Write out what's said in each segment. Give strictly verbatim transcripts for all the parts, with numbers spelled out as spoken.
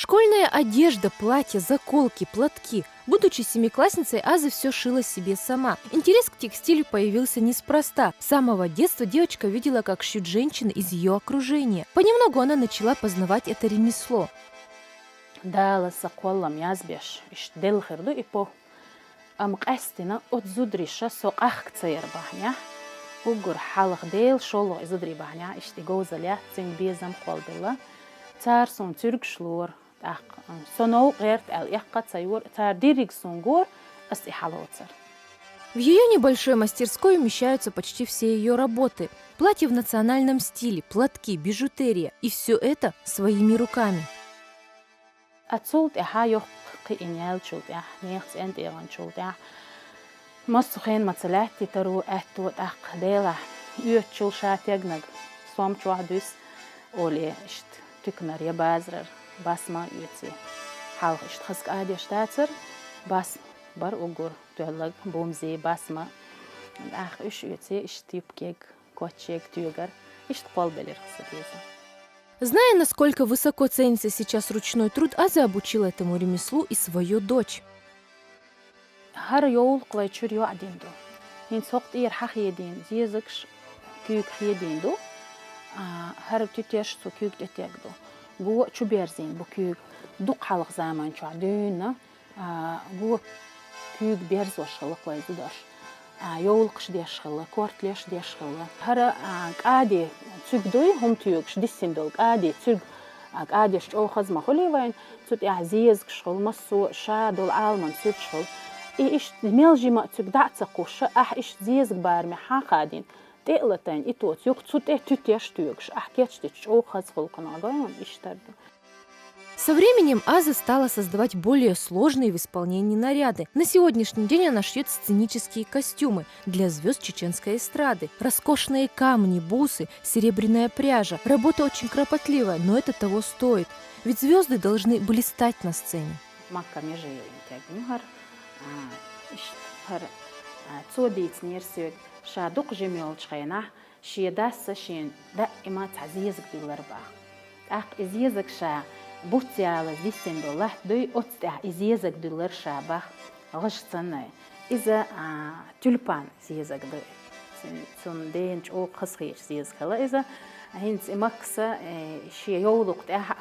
Школьная одежда, платья, заколки, платки. Будучи семиклассницей, Аза все шила себе сама. Интерес к текстилю появился неспроста. С самого детства девочка видела, как шьют женщины из ее окружения. Понемногу она начала познавать это ремесло. Дала са кхоллам язбеш, иштта делла хир ду и по. Ам къаьстина оцу зудариша со къахка ца яр бахьанехь, уггар хьалха Дела шолгӀа и зударий бахьанехь, иштта и говзаллехь цуьнга безам кхолладелла. Цара суна цуьргаш лора, тӀаккха со новкъа гӀерта аьлла эккха а ца йора, цара дерриг суна гора, ас и хьалоцар. В ее небольшой мастерской умещаются почти все ее работы. Платья в национальном стиле, платки, бижутерия. И все это своими руками. А цул тӀаьхьа йоккха кхиъна яьллачул тӀаьхьа, нехан цӀен тӀегӀанчул тӀаьхьа, массо хен ма ца лаьттий таро аьтто тӀаккха Делахь, оьцучул ша тегнаг сом чохь дуьс, оле иштта туьканара я базарара басма оьций. Хьалха иштта хаза кӀадеш дацара, басма бар уггар тоьллаг, бумзи, басма. ТӀаккха уьш оьций иштта юбкег, коччег, тоьгар. Иштта кхолбелира хаза деза. Зная, насколько высоко ценится сейчас ручной труд, Аза обучила этому ремеслу и свою дочь. ХӀара йовлакх вай чуьра йоӀ дина ду. ХӀинца хӀокху тӀера хьан хедийна зезагаш куьйга хедийна ду. ХӀара туьтеш цу куьйга тӀетег ду. Го а чу берзийна бу куьйга. Дукха хьалха заман чохь дуьйна, го куьйга берзош хилла вай зударша. Йовлакхаш деш хилла, корталеш деш хилла. ХӀара кӀади цуьг дуй, хӀума туьйгаш диссина долу кӀади цуьг, кӀадеш чӀогӀа хаза ма хуьлий вайн, цу тӀехь зезагаш хуьлу, массо а ша долу Ӏаламан суьрташ хуьлу. И иштта мел жима а цуьг дӀа а ца кхуьссуш, ахь иштта зезаг бараме хьан хадийна, тӀе а латийна, и тоца юха цу тӀе туьтеш тоьгуш, ахь кечдича чӀогӀа хаза хуьлу кхунах гой хьуна, иштта ду. Со временем Аза стала создавать более сложные в исполнении наряды. На сегодняшний день она шьёт сценические костюмы для звёзд чеченской эстрады. Роскошные камни, бусы, серебряная пряжа. Работа очень кропотливая, но это того стоит. Ведь звёзды должны блистать на сцене. Макка меже тегнухар, иштхар, цо дийцинера соьга, ша дукха жима йолчу хенахь, шен дас а шена даима цхьа зезаг дуьллура бах. ТӀаккха и зезаг ша буц яла диссина долу латта дуй, оцу тӀехь и зезаг дуьллура ша бах, гӀаш санна. Иза тюльпан зезаг ду. Цуьнан дена чӀогӀа хазахеташ зезаг хила иза. ХӀинца и Макса шен йовлакх тӀехь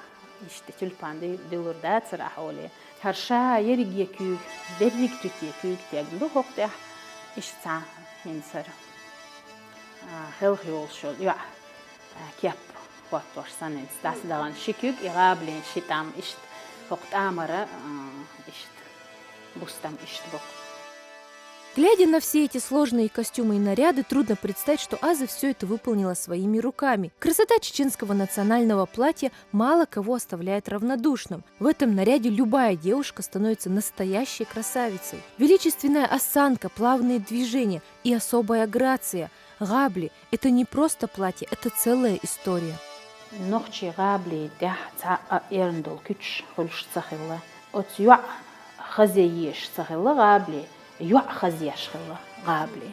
иштта тюльпан дуьллур дацара ахь оле. ХӀара ша ерриге куьйга, дерриг туьте куьйга тегна ду хӀокху тӀехь. Иштта цхьа хӀинца хӀара хелха йолуш йолу йоӀ кеп хӀоттош санна, дас дахана ши куьг, и гӀабалин ши тӀам иштта, хӀокху тӀамара иштта, бустам иштта бу. Глядя на все эти сложные костюмы и наряды, трудно представить, что Аза все это выполнила своими руками. Красота чеченского национального платья мало кого оставляет равнодушным. В этом наряде любая девушка становится настоящей красавицей. Величественная осанка, плавные движения и особая грация. ГӀабали — это не просто платье, это целая история. Нохчийн гӀабали тӀехь цхьа а эрна долу куьчаш хуьлуш ца хилла. Оцу йоӀ хаза еш ца хилла гӀабали, йоӀ хаза еш хилла гӀабали.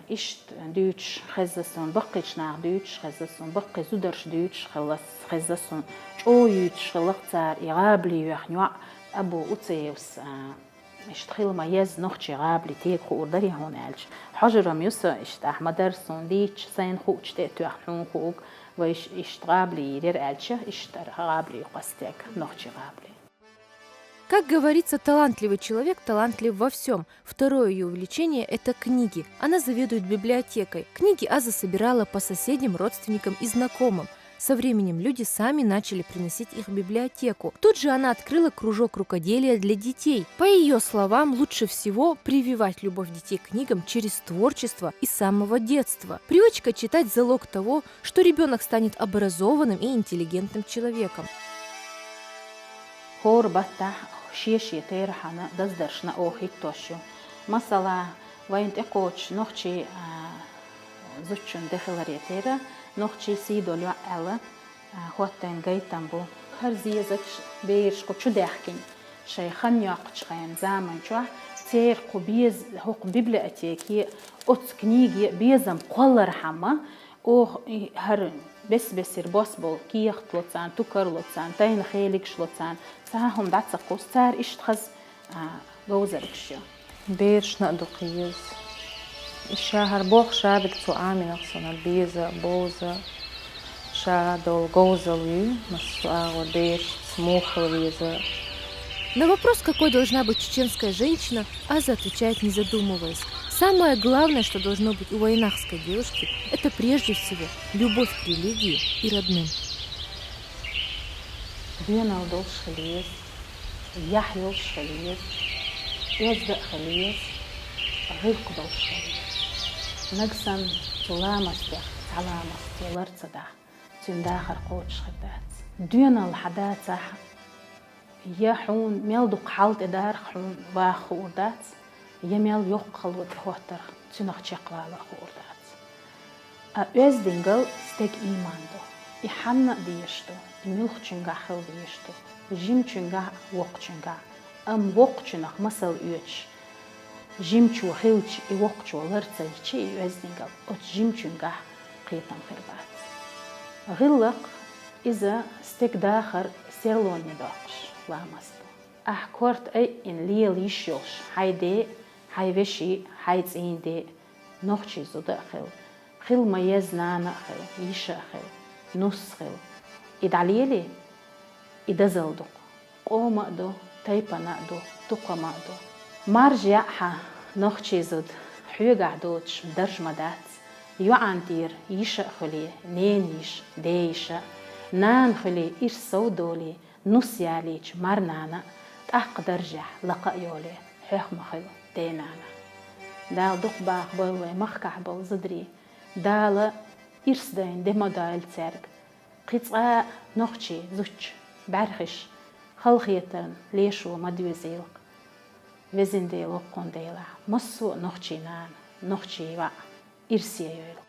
Иштта дуьйцуш хезна суна, баккхийчу наха дуьйцуш хезна суна, баккхий зударша дуьйцуш хилла хезна суна, чӀогӀа юьйцуш хилла цара и гӀабали йоьхна йоӀ Абу Уцеевс. Иштта хила ма-езза нохчийн гӀабали тега хуур дарий хьуна аьлча. Хьожур-м ю со, иштта ахь ма-дарра суна дийцча, сайна хуучу тӀе а тоьхна хьуна хуург, вайша иштта гӀабали йийр яра аьлча, иштта ара гӀабали ю къастега, нохчийн гӀабали. Как говорится, талантливый человек талантлив во всем. Второе её увлечение — это книги. Она заведует библиотекой. Книги Аза собирала по соседям, родственникам и знакомым. Со временем люди сами начали приносить их в библиотеку. Тут же она открыла кружок рукоделия для детей. По её словам, лучше всего прививать любовь детей к книгам через творчество и с самого детства. Привычка читать — залог того, что ребёнок станет образованным и интеллигентным человеком. ХӀора баттахь шен-шен терахьана даздаршна оха хӀиттош ю. Масала, вайна тӀекхочуш нохчийн зудчун де хиларе тера, нохчийн сий долу йоӀ аьлла, хӀоттайн гайтам бу. ХӀара зезагаш бераш кху чу даьхкина, шайн хан йоккхучу хенан заман чохь церан кху беза, хӀокху библиотеке оцу книге безам кхоллархьама, оха хӀара Бес-бесара бос болу кехат ло царна, тукар ло царна, тайна хелигаш ло царна, цхьа хӀума дӀа ца кхуссу, цара иштта хаза, а, говзаргаш ю. Берашна а дукха еза. И ша хӀара боху шадерг цу Ӏамийнах санна беза, бовза, ша долу говзалла юй, массо а агӀор берашца муха хила веза. На вопрос, какой должна быть чеченская женщина, Аза отвечает, не задумываясь. Самое главное, что должно быть у вайнахской девушки, это прежде всего любовь к религии и родным. Доьналла долуш хила еза, яхь йолуш хила еза, оьзда а хила еза, гӀиллакх долуш хила еза. Нагахь санна цу ламастех цхьа ламаст лар ца дахь, цуьнан дахар кхочуш хир дац. Доьналла хьан дацахь, я хьуна мел дукха хьал тӀе дарах хьуна ваха хуур дац, я мел йоккха хало тӀе хӀоттарх цуьнах чекхвала а хуур дац. Ткъа оьздангалла стеган ийман ду. И хьанна а дезаш ду, и муьлххачуьнгахь хила дезаш ду, жимачуьнгахь а, воккхачуьнгахь а. Амма воккхачуьнах масал оьцуш, жимачо хилча, и воккхачо лар ца йича, и оьздангалла оцу жимачуьнгахь кхетам хир бац. ГӀиллакх, иза стеган дахар серлонне доккхуш ламаст ду. Ахь корта айина лела йиш йолуш хьайн ден а, хьайн вешин а, хьайн цӀийнан ден а, нохчийн зуда а хила, хила ма-еззара нана а хила, йиша а хила, нус а хила. И дӀалелий, и дозалла ду-кх. Къоман а ду, тайпанан а ду, тукхаман а ду. Маржа яӀ хьан, нохчийн зуда, хьоьгахь доцуш дарж ма дац. ЙоӀан тӀера йиша а хуьлий, ненан йиша, ден йиша, нана хуьлий, ирс сов долий, нус ялийча марнана, тӀаккха даржехь лакха а йолий, хьоьх ма хуьлу ден нана. Дала дукха баха бойла вайн махкахь болу зударий. Дала ирс дайна де ма дойла цаьрга. Кхин цкъа а нохчийн зудчун бӀаьрхиш халахетарна лешо ма доьзийла-кх. Везан Дела, воккхун Делахь, массо а нохчийн нана, нохчийн йоӀ ирсе йойла.